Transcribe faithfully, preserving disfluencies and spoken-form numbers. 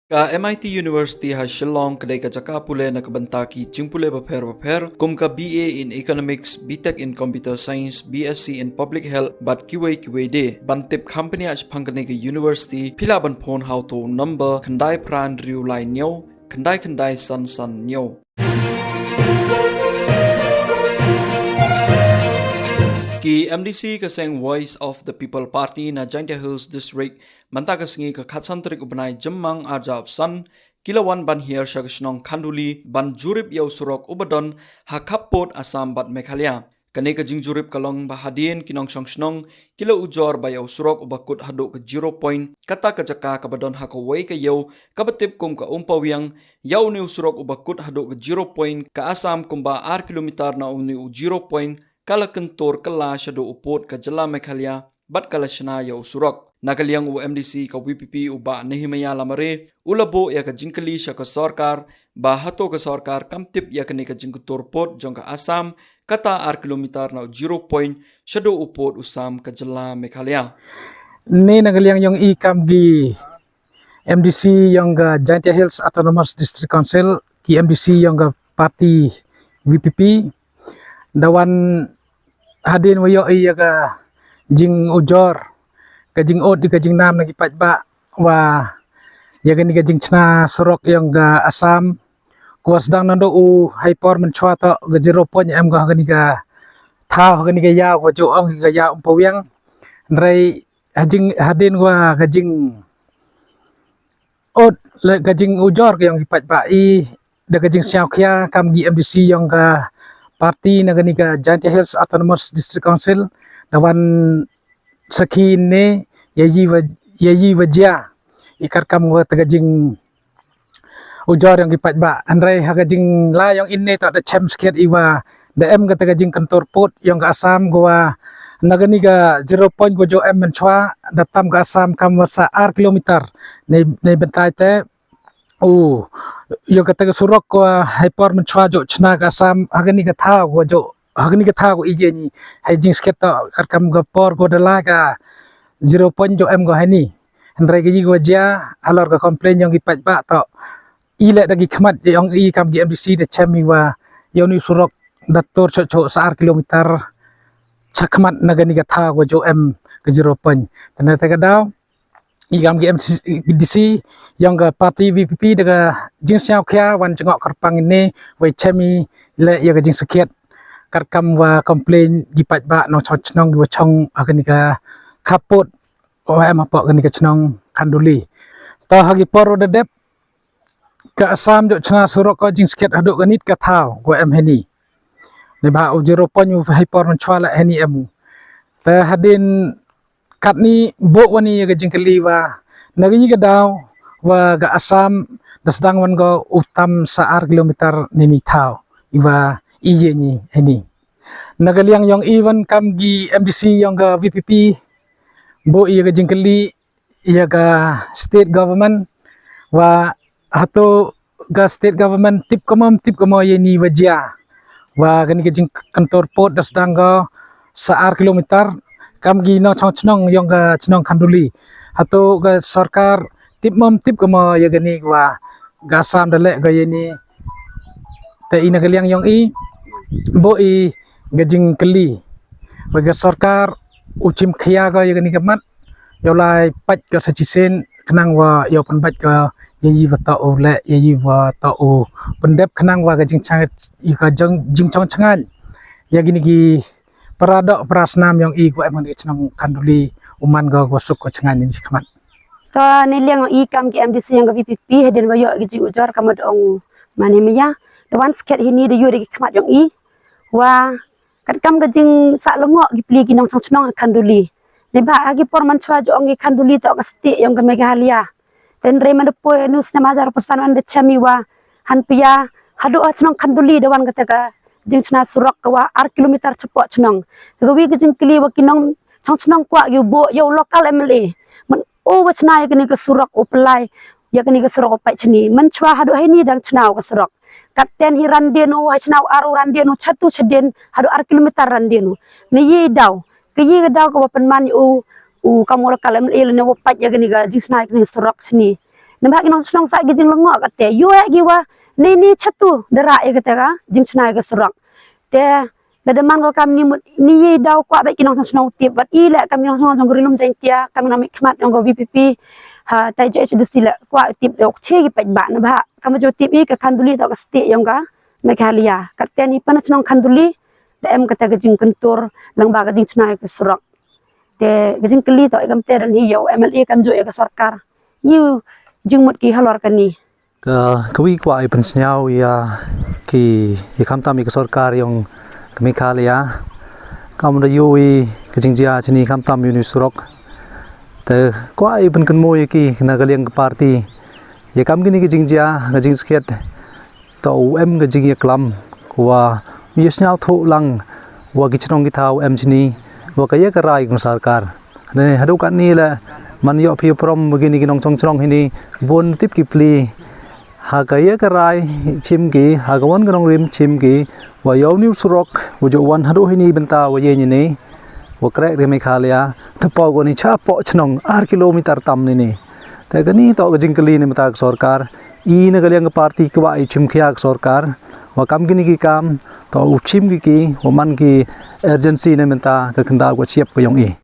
Ka M I T University ha Shillong ka dei ka jaka pule na ka bynta ki jingpule bapher bapher kum ka B A in Economics, B Tech in Computer Science, B Sc in Public Health bad kiwei kiwei de. Ban tip kham bniah shaphang kane ka university phi lah ban phone ha uto u number khyndai phra hynriew lai hynñiew khyndai khyndai san san hynñiew. Ki M D C ka seng Voice of the People Party na Jaintia Hills District mynta ka sngi ka khatsan tarik u bnai Jymmang arhajar arphew san ki la wan ban hiar sha ka shnong Khanduli ban jurip ïa u surok uba don ha khappud Assam bad Meghalaya. Kane ka jingjurip ka long ba hadien ki nongshong shnong ki la ujor ba ïa u surok uba kut haduh ka zero point, kata ka jaka kaba don ha kawei ka ïew kaba tip kum ka Umpawiang, ïa une u surok uba kut haduh ka zero point ka Assam kumba ar kilometer na une u zero point ka la kyntur kylla shaduh u pud ka jylla Meghalaya bad ka la shna ïa u surok. Na ka liang u M D C ka V P P u Bah Nehemiah Lamare u la buh ïa ka jingkylli sha ka sorkar ba hato ka sorkar kam tip ïa kane ka jingkyntur pud jong ka Assam, kata ar kilometer na u zero point shaduh u pud u Sam ka jylla Meghalaya. Ne na ka liang ïong i kam ki M D C ïong ka Jaintia Hills Autonomous District Council, ki M D C ïong ka party V P P, da wan hadien wa ïoh i ïa ka jingujor, ka jingud, ka jingnam na ki paidbah wa ïa kane ka jingshna surok ïong ka Assam, ko wa sdang naduh u haipor mynshwa toh ka zero point em ka ha kane ka thaw, ha kane ka ïaw, ko ju ong ka ïaw Umpawiang. Hynrei ha jing, hadien wa ka jing ud, le ka jingujor ka ïong ki paidbah i, da ka jingsngewkhia kam ki M D C ïong ka party na kane ka Jaintia Hills Autonomous District Council, da wan sakhi ne ïa i wa, ïa i wa jia i katkam wa ta ka jing ujor ïong ki paidbah. Hynrei ha ka jingla ïong i ne toh da chem skhiat i wa da em kata ka jingkyntur pud ïong ka Assam ko wa na kane ka zero point ko ju em mynshwa, da tam ka Assam kam wa sa ar kilometer. Nei, nei bynta te u ïong kata ka surok ko wa haipor mynshwa ju shna ka Assam ha kane ka thaw ko ju, ha kane ka thaw ko i ïa ni. Hai jingskhiat toh katkam ka por ko da la ka zero point ju em ko ha ni. Hynrei ka i ko jia halor ka complain ïong ki paidbah toh i leh da ki khmat ïong i kam ki M D C da chem i wa ïa une u surok da tur shuh shuh sa ar kilometer sha khmat na kane ka thaw ko ju em ka zero point. Te na te ka daw i kam ki M D C ïong ka party V P P da ka jingsngewkhia wan jngoh kyrpang i ne wei chem i leh ïa ka jingsakhiat katkam wa complain ki paidbah nongshong shnong ki wa shong ha kane ka khappud wa em hapoh kane ka shnong Khanduli. Toh ha ki por da dep ka Assam ju shna surok ko jingsakhiat haduh ka nit ka thaw ko em ha ni. Neibhah u zero point u haipor mynshwa la ha ni em u. Te hadien katni buh wa ni ïa ka jingkylli wa na ka i ka daw wa ka Assam da sdang wan ko u tam sa ar kilometer ne ni thaw i wa i ïa ni ha ni. Na ka liang ïong i wan kam ki M D C ïong ka V P P buh ïa ka jingkylli ïa ka state government wa hato ka state government tip ka mo, tip ka mo ïa ni wa jia wa kane ka jingkyntur pud da sdang ko sa ar kilometer kam ki nongshong shnong ïong ka shnong Khanduli. Hato ka sorkar tip mo, tip ka mo ïa kane wa ka Assam da leh ko ïa ni. Te i na ka liang ïong i buh i ka jingkylli wa ka sorkar u shim khia ko ïa kane ka mat ïa u lai pait ko sa shisien khnang wa ïa u pynbait ko ïa i wa toh u leh ïa i wa toh u pyndep khnang wa ka jingchang, ïa ka jing, jingchong chngaiñ ïa kine ki para doh para snam ïong i ko em ha kane ka shnong Khanduli u man ko ko suk ko chngaiñ ni shi khmat. Ka ne liang i kam ki M D C ïong ka V P P hadien wa ïoh ki jingujor ka mut ong man hi maya da wan skhet hi ni da ïoh da ki khmat ïong i wa katkam ka jingsah lyngngoh ki pli ki nongshong shnong Khanduli. Neibhah ha ki por mynshwa ju ong ki Khanduli toh ka state ïong ka Meghalaya. Te hynrei man da poi nu snem hajar arphew san wan da chem i wa hanpia haduh ha shnong Khanduli da wan kata ka jingshna surok ka wa ar kilometer chapoh shnong. Te ka wi ka jingkylli wa ki nongshong shnong kwah ki u buh ïa u local M L A. Man u wa shna ïa kane ka surok u pynlai ïa kane ka surok u pait shini. Mynshwa haduh ha ni dang shna u ka surok. Katten hi randien u, ha shna u ar u randien u, chatu chadien haduh ar kilometer randien u. Ne ïa i daw, ka ïa ka daw ka wa pynman ïa u u kam u local M L A lane wa pait ïa kane ka jingshna ïa kane ka surok shini. Namar ki nongshong shnong sa ki jinglong ngo kate yu e ki wa ni ni chatu dara e kate ka jingchna ka surok. Te lada man ko kam ni mut ni ye daw kwah bad ki nongshong shnong tip bad i le kam ki nongshong shnong jong rilum jeng tia kam nang khmat jong ko V P P. Ha tai je de sila kwah tip yok che ki pek ba na ba kam jo tip i ka Khanduli to ka state jong ka Meghalaya. Kate ni pan shnong Khanduli da em kate ka jingkyntur lang ba ka jingchna ka surok. Te ka jingkylli to i kam te ran hi yo M L A kam jo ya ka sorkar. Yu jingmut ki halor ka ni. Ka kawi kwah i pynsnyaw ya ki i khamtam i ka sorkar yong ka Meghalaya. Kam da yu i ka jingjia chini khamtam yu ni surok. Te kwah i pynkynmo ya ki na ka liang ka party. Ya kam kini ka jingjia ka jingskhet. To u em ka jingyaklam wa mi snyaw tho lang wa ki chnong ki thaw em chini wa ka ya ka rai ka sorkar. Ne hadu kat ni le man yo phi prom begini ki nongchong chnong hini bun tip ki pli. Ha ka ya ka rai chim ki ha ka wan ka nongrim chim ki wa yo ni surok wa jo wan hadu hini benta wa ye ni ni wa krek ri Meghalaya tepaw ko ni cha po chnong ar kilometer tam ni ni. Te ka ni to ka jingkylli ni mata ka sorkar i na ka liang ka party kwah i chim khia ka sorkar wa kam kini ki kam to u chim ki ki wa man ki urgency ni menta ka kynda ko chiap ko yong i.